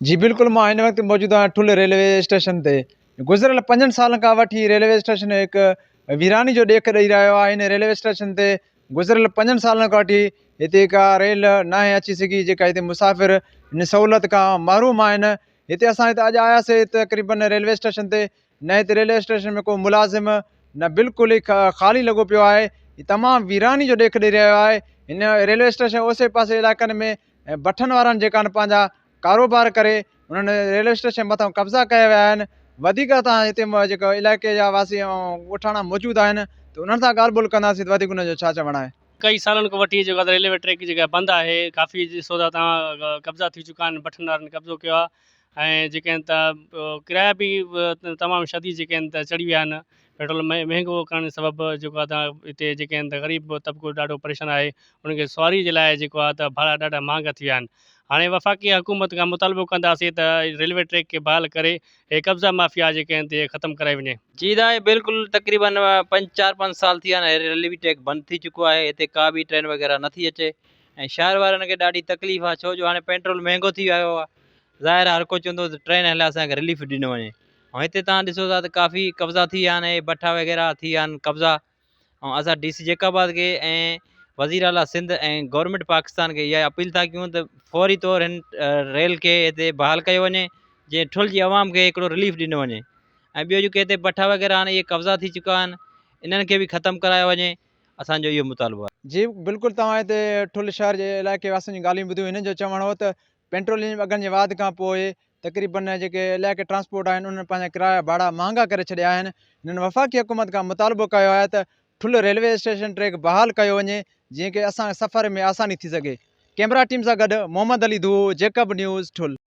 جي بلڪل مان هن وقت موجود آهيان ٺل ريلوي اسٽيشن تي گذريل پنجن سالن کان وٺي ريلوي اسٽيشن هڪ ويراني جو ڏيک ڏئي رهيو آهي هن ريلوي اسٽيشن تي گذريل پنجن سالن کان وٺي هتي ڪا ريل ناهي اچي سگهي جيڪا هتي مسافر هن سهولت کان محروم آهن هتي اسان هتي اڄ آياسي تقريبن ريلوي اسٽيشن تي نه هتي ريلوي اسٽيشن ۾ ڪو ملازم نه بلڪل ئي خالي لڳو پيو آهي تمام ويراني جو ڏيک ڏئي رهيو آهي هن ريلوي اسٽيشن اوسي پاسي علائقن ۾ بٺن وارن جيڪا آهن پنهنجا ڪاروبار ڪري انهن ريلوي اسٽيشن مٿان قبضا ڪيا ويا آهن وڌيڪ اسان هتي جيڪو علائقي جا واسي ۽ ڳوٺاڻا موجود آهن ته انهن سان ڳالهه ٻولهه ڪنداسين ته وڌيڪ انهن جو ڇا چوڻ آهي. ڪئي سالن کان وٺي جيڪو آهي ريلوي ٽريڪ جيڪا بند آهي ڪافي ڏسو ٿا تان قبضا ٿي چڪا آهن بٺن وارن قبضو ڪيو آهي ۽ جيڪي آهن ته ڪرايا به تمام شديد جيڪي آهن ته چڙهي ويا آهن پيٽرول مهنگو ڪرڻ جي سبب جيڪو آهي ته هتي جيڪي آهن ته غريب طبقو ڏاڍو پريشان آهي انهن کي سواري جي لاء جيڪو آهي ته ڀاڙا ڏاڍا مهانگا ٿي ويا آهن هاڻي وفاقي حڪومت کان مطالبو ڪنداسين ته ريلوي ٽريڪ کي بحال ڪري هي قبضا مافيا جيڪي آهن ته ختم ڪرائي وڃي. جي دا بلڪل تقريبن پنج چار پنج سال ٿي ويا آهن ريلوي ٽريڪ بند ٿي چڪو آهي هتي ڪا به ٽرين وغيره نٿي اچي ۽ شهر وارن کي ڏاڍي تڪليف آهي ڇو جو هاڻي پيٽرول مهنگو ٿي ويو آهي ظاهر آهي هر ڪو چوندو ته ٽرين هلائي اسان کي رليف ڏنو وڃي ۽ هتي توهان ڏسو ٿا ته ڪافي قبضا ٿي ويا آهن ۽ بٺا وغيره ٿي ويا آهن قبضا ۽ اسان ڊي سي جيڪب آباد کي ۽ وزير اعليٰ سنڌ ۽ گورنمينٽ پاڪستان کي اها اپيل ٿا ڪيون ته فوري طور هن ريل کي هتي بحال ڪيو وڃي جيئن ٺل جي عوام کي هڪڙو رليف ڏنو وڃي ۽ ٻيو جيڪي هتي بٺا وغيره آهن اهي قبضا ٿي چڪا آهن انهن کي به ختم ڪرايو وڃي اسان جو اهو مطالبو آهي. جي بلڪل توهان هتي ٺل شهر جي علائقي واسين جون ڳالهيون ٻڌيون هنن جو چوڻ هو ته پيٽروليم اگهن جي واڌ کان پوء تقريبن جيڪي علائقي ٽرانسپورٽ آهن انهن پنهنجا ڪرايا ڀاڙا مهانگا ڪري ڇڏيا آهن هنن وفاقي حڪومت کان مطالبو ڪيو آهي ته ٺل ريلوي اسٽيشن ٽريڪ بحال ڪيو وڃي جيئن ڪي اسان سفر ۾ آساني ٿي سگهي ڪيمرا ٽيم سان گڏ محمد علي ڌوئو جيڪب نيوز ٺل.